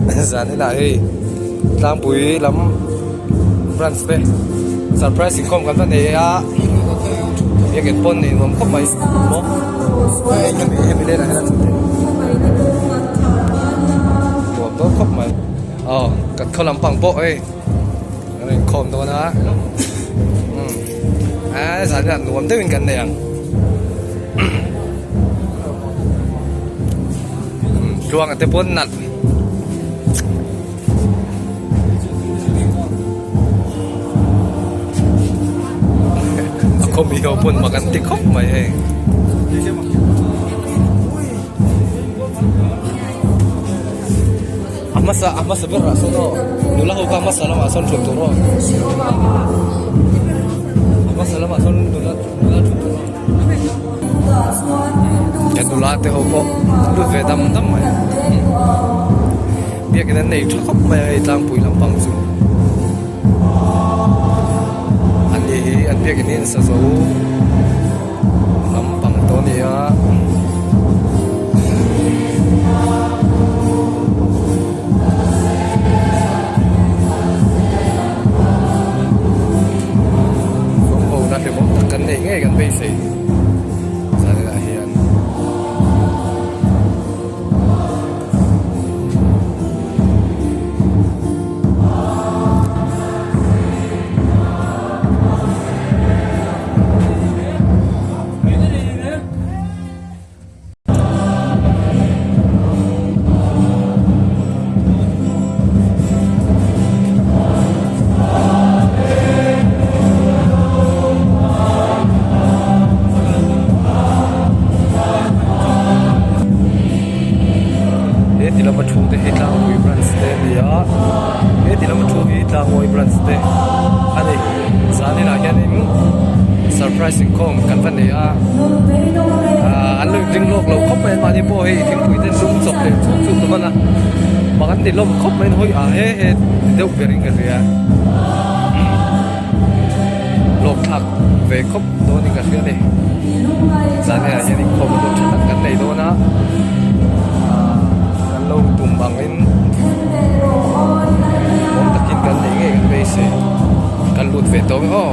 Zan inah hei tlangpui lam branch te surprise inkhawm kan va nei a biakin pawn nei nuam khawp mai maw hemi hemi lenah hian a thut theih nuam dawn khawp mai aw kan khaw lampang pawh hei kan inkhawm dawn a umm a zan inah nuam deuhin kan nei ang. Tluanga te pawn nalh a khawmi ho pawn mak an ti khawp mai hei. A hmasa a hmasa ber ah sawn aw nula ho kha a hmasa lamah sawn thut tur aw a hmasa lamah sawn nula nula thut tur aw he nula te ho pawh lut ve dam dam mai biakin an nei tha khawp mai a hei tlangpui lampang chu an ni hi an biakin hi an sa zo lampang tawh a ni a. Kawng hlimawm tak kan nei ngei kan beisei zaninah hian. He ti lama thu te hi tlangpui branch te a ni a he ti lama thu hi tlangmawi branch te a ni zaninah hianin surprise inkhawm kan va nei a ahh an lo inring lawk lo khawp mai a mahni pawh hei thingpui te lum chawp leh chuk chuk a hman a mak an ti hlawm khawp mai hawi ah he he ti deuh ber in ka hria lawk thlak ve khawp dawn in ka hria a ni zaninah hian inkhawm pawh tha tak kan nei dawn a ahh kan lo tum ang in awm takin kan nei ngei kan beisei kan lut ve tawh ang aw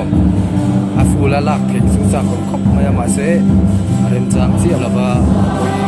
a ful a lak theih chu chak awm khawp mai a mahse a remchang chiah lova a pawi.